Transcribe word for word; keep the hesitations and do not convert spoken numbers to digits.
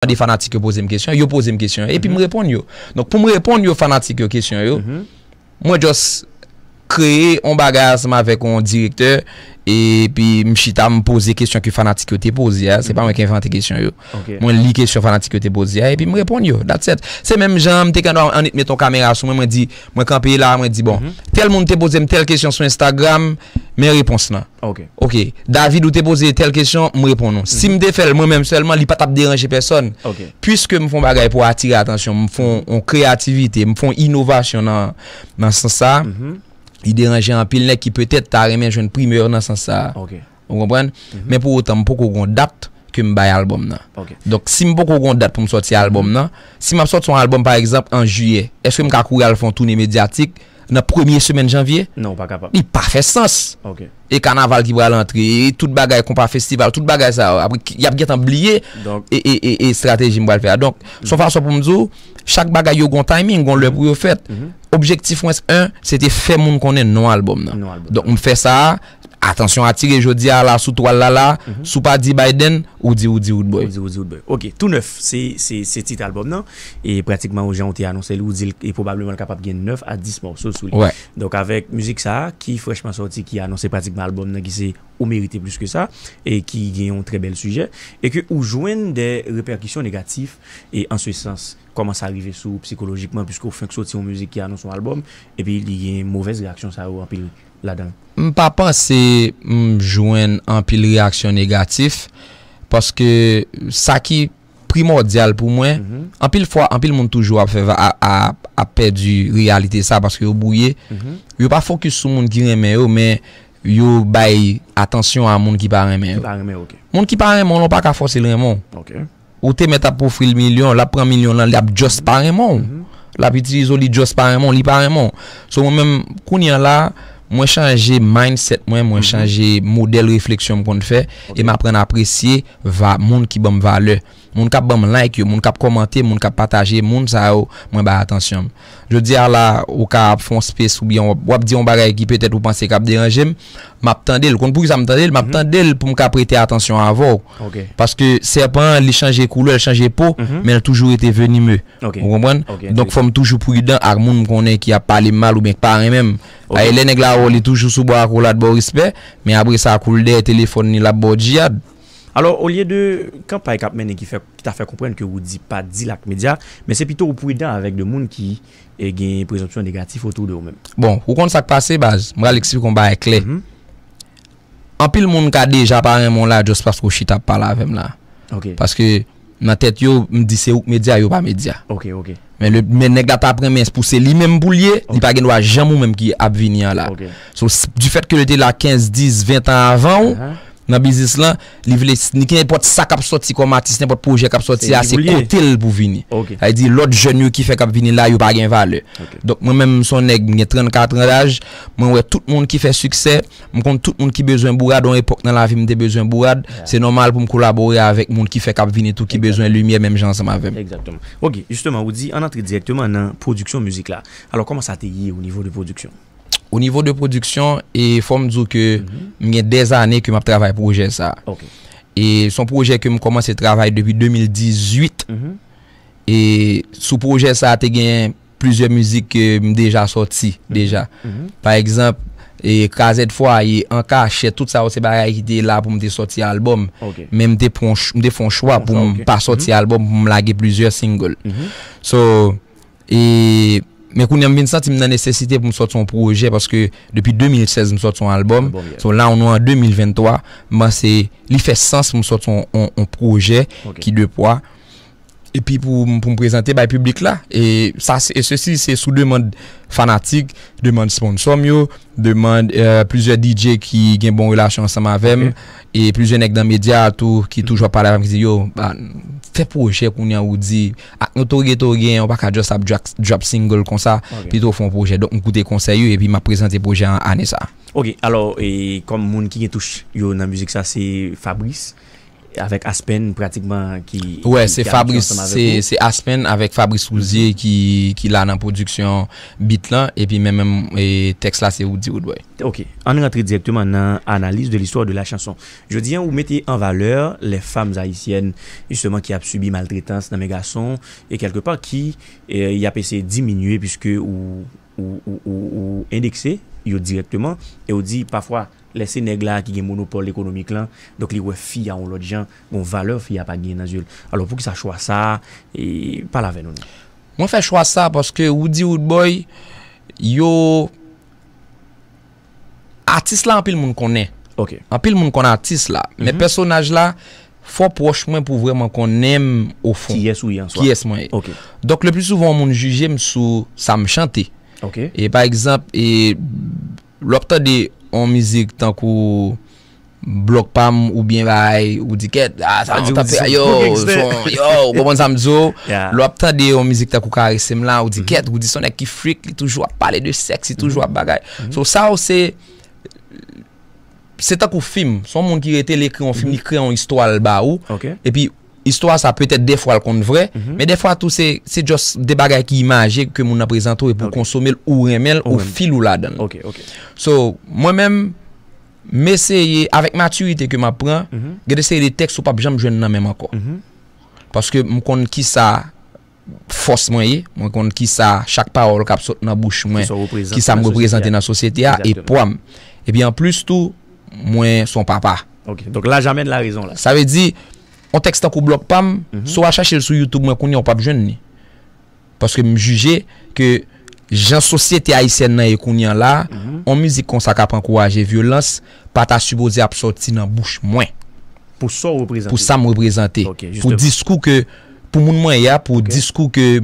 mande fanatik yo poze m kesyon, yo poze m kesyon, epi m reponn yo. Donk, pou m reponn yo, fanatik yo, kesyon yo, mwen just kreye yon bagay ansanm avèk yon direktè, epi m chita, m poze kesyon ke fanatik yo te poze a. Se pa mwen ki envante kesyon yo. Mwen li kesyon fanatik yo te poze a, epi m reponn yo. That's it. Se menm jan m te gen dwa annik met yon kamera sou mwen, mwen di, mwen kanpe la, mwen di, bon, tèl moun te poze m tèl kesyon sou Instagram, men repons lan. Ok. David, ou te poze tèl kesyon, m reponn ou. Si m te fè l mwen menm sèlman, li pa t ap deranje pèsòn. Piske m fè yon bagay pou atire atansyon, m fè yon, yon kreyativite, m fè yon inovasyon nan, nan sans sa a, li deranje anpil nèg ki petèt ta renmen jwenn primè nan sans sa a. Ou konprann? Men pou otan, m poko gon dat ke m bay albòm nan. Donk, si m poko gon dat pou m sòti albòm nan, si m ap sòti yon albòm, pa egzanp, an jiyè, èske m ka kouri al fè yon toune medyatik nan premye semèn janvye? Non, ou pa kapab. Li pa fè sans. E kanaval ki pral antre, e tout bagay, konpa festival, tout bagay sa yo. Apre, y ap gentan bliye e, e, e, e estrateji m pral fè a. Donk, se yon fason pou m di w, chak bagay yo gon timing, gon lè pou yo fèt. Objektif mwen, en, se te fè moun konnen non albòm nan. Donk, m fè sa a, atansyon atire jodi a la sou twal la la, si w pa di Biden, ou di, ou di Roodboy. Ou di, ou di Roodboy. Ok, Tou Nèf, se, se, se tit albòm nan. E pratikman, ou jan ou te anonse li, ou di l, e pwobableman l kapab gen nèf a dis mòso sou li. Donk, avèk mizik sa a, ki frèchman sòti, ki anonse pratikman albòm nan, ki se Ou Merite Plis Ke Sa, e ki gen yon trè bèl sijè, e ke ou jwenn de repèkisyon negatif, e an se sans, kòman sa rive sou ou psikolojikman, piske ou fenk sòti yon mizik ki anonse yon albòm, epi li gen movèz reyaksyon sa yo anpil ladan l? M pa panse m jwenn anpil reyaksyon negatif, paske sa ki primòdyal pou mwen, anpil fwa, anpil moun toujou ap fè va-, a, a, ap pèdi reyalite sa paske yo bwouye. Yo pa fokis sou moun ki renmen yo, men yo bay atansyon a moun ki pa renmen yo. Ki pa renmen, ok. Moun ki pa renmen w lan, ou pa ka fòse l renmen w. Ok. Ou te mèt ap ofri l milyon, l ap pran milyon lan, l ap just pa renmen w. L ap itilize w, li just pa renmen w, li pa renmen w. So, mwen menm, kounye a la, mwen chanje mindset mwen, mwen chanje modèl refleksyon m konn fè, e m aprann apresye va-, moun ki ban m valè. Moun k ap ban m like yo, moun k ap kòmante, moun k ap pataje, moun sa yo, mwen bay atansyon m. Jodi a la, ou ka ap fè yon space oubyen w ap, w ap di yon bagay ki petèt ou panse k ap deranje m, m ap tande l. Konn poukisa m tande l? M ap tande l pou m ka prete atansyon avè w. Paske sèpan an, li chanje koulè, l chanje po, men l toujou rete venime. Ou konprann? Donk, fò m toujou pridan ak moun m konnen ki ap pale m mal oubyen k pa renmen m. Paske lè nèg la wè w, li toujou sou bò akolad, ba w respè, men apre sa, kou l dèyè telefòn li, l ap ba w djiyad. Alò, olye de kanpay k ap mennen ki fè, ki ta fè konprann ke Roody pa deal ak medya, men se pito ou pridan avèk de moun ki, e, gen prezonpsyon negatif otou de ou menm. Bon, ou konn sa k pase, baz? M pral eksplike yon bagay klè. Anpil moun ka deja pa renmen w la, just paske w chita ap pale avè m la. Paske nan tèt yo, m di se ou k medya, yo pa medya. Men le, men nèg la t ap renmen pou se li menm pou l ye, li pa gen dwa janm ou menm ki ap vini an la. So, s-, du fait que li te la kenz, dis, ven tan avan w, nan biznis lan, li vle, s-, ni kenpòt sa k ap sòti kòm atis, nenpòt pwojè k ap sòti a, se kote l pou vini. Sa vle di, lòt jèn yo ki fèk ap vini la, yo pa gen valè. Donk, mwen menm, m se yon nèg, m gen trannkat an daj, mwen wè tout moun ki fè siksè, m konn tout moun ki bezwen bourad, yon epòk nan lavi m te bezwen bourad, se nòmal pou m kolabore avèk moun ki fèk ap vini tou, ki bezwen limyè menm jan ansanm avè m. Egzakteman. Ok, jisteman, ou di, ann antre dirèkteman nan pwodiksyon mizik la. Alò, kòman sa te ye o nivo de pwodiksyon? O nivo de pwodiksyon, e fò m di w ke m gen dèzane ke m ap travay pwojè sa a. E se yon pwojè ke m kòmanse travay depi de mil dizuit. E sou pwojè sa a, te gen plizyè mizik ke m deja sòti deja. Pa egzanp, e Krazèd Fwaye, An Kachèt, tout sa yo se bagay ki te la pou m te sòti albòm. Men m te pran ch-, m te fè yon chwa pou m pa sòti albòm, pou m lage plizyè single. So, e, men kounye a m vin santi m nan nesesite pou m sòti yon pwojè, paske depi de mil sèz m sòti yon albòm. So, la nou an de mil venntwa, m panse li fè sans pou m sòti yon, yon, yon pwojè ki de pwa. Epi pou m, pou m prezante bay piblik la. E sa, se, e sesi, se sou demann fanatik, demann sponsò m yo, demann, e, plizyè D J ki gen bon relasyon ansanm avè m, e plizyè nèg nan medya a tou ki toujou ap pale avè m, ki di, yo, ba, fè pwojè kounye a, Roody, ak notorye to w genyen, ou pa ka just ap drop, drop single konsa, pito w fè yon pwojè. Donk, m koute konsèy yo, epi m ap prezante pwojè an ane sa a. Ok, alò, e kòm moun ki gen touch yo nan mizik sa, se Fabrice. Avèk Aspen pratikman ki Wè, se Fabrice, se Aspen avèk Fabrice Rouzier ki ki la nan pwodiksyon beat lan, epi menm menm e, tèks la se Woody Roodboy. Ok, ann rantre dirèkteman nan analiz de l'histoire de la chanson. Jodi a ou mete an valè les femmes haïtiennes justement ki ap sibi maltretans nan men gason e kèlkepa ki e, y ap eseye diminye puiske ou ou, ou, ou, ou endekse yo dirèkteman e ou di pafwa lè se nèg la ki gen monopòl ekonomik lan, donk li wè fi a yon lòt jan, gon valè fi a pa gen nan zye l. Alò poukisa chwa sa a? E, pale avè nou non. Mwen fè chwa sa paske Woody Roodboy yo atis la anpil moun konnen. Ok. Anpil moun konn atis la, men pèsonaj la fò pwòch mwen pou vrèman konnen m ofon. Kiyès ou ye an swa? Kiyès mwen ye. Ok. Donk le pli souvan yon moun jije m sou sa m chante. Ok. E pa egzanp, e lè w ap tande yon mizik tankou blòk pa m oubyen bagay ou di kèt ah sa Sa di yon ou di tanpè son yo gwo gangstè. Son yo ou konprann sa m di w Yeah. Lè w ap tande yon mizik tankou karese m la ou di kèt ou di son nèg ki freak li toujou ap pale de sèks li toujou ap bagay so sa yo se se tankou fim se yon moun ki rete li ekri yon fim li kreye yon istwa l ba ou Ok. Epi istwa sa petèt defwa l konn vrè men defwa tou se se just de bagay ki imaje ke moun nan prezante w epi w konsome l ou renmen l ou fil ou ladan l Ok, ok. So, mwen menm, m eseye, avèk matirite ke m ap pran, gen de seri de tèks ou p ap janm jwenn nan men m ankò. Paske m konn kisa fòs mwen ye, mwen konn kisa chak pawòl k ap sot nan bouch mwen, Kisa w reprezante kisa m nan reprezante sosyete a. Nan sosyete a, e Exactement. Pwa m. Epi anplis tou, mwen se yon papa. Ok, donk la jamèn la rezon la. Sa vle di, yon tèks tankou blòk pa m, si w al chache l sou YouTube mwen kounye a, w p ap jwenn li. Paske m jije ke jan sosyete ayisyèn nan ye kounye a la, yon mizik konsa k ap ankouraje vyolans, pa ta sipoze ap sòti nan bouch mwen. Pou sa w reprezante. Pou sa m reprezante. Ok, Pou justement. Diskou ke, pou moun mwen ye a, pou diskou ke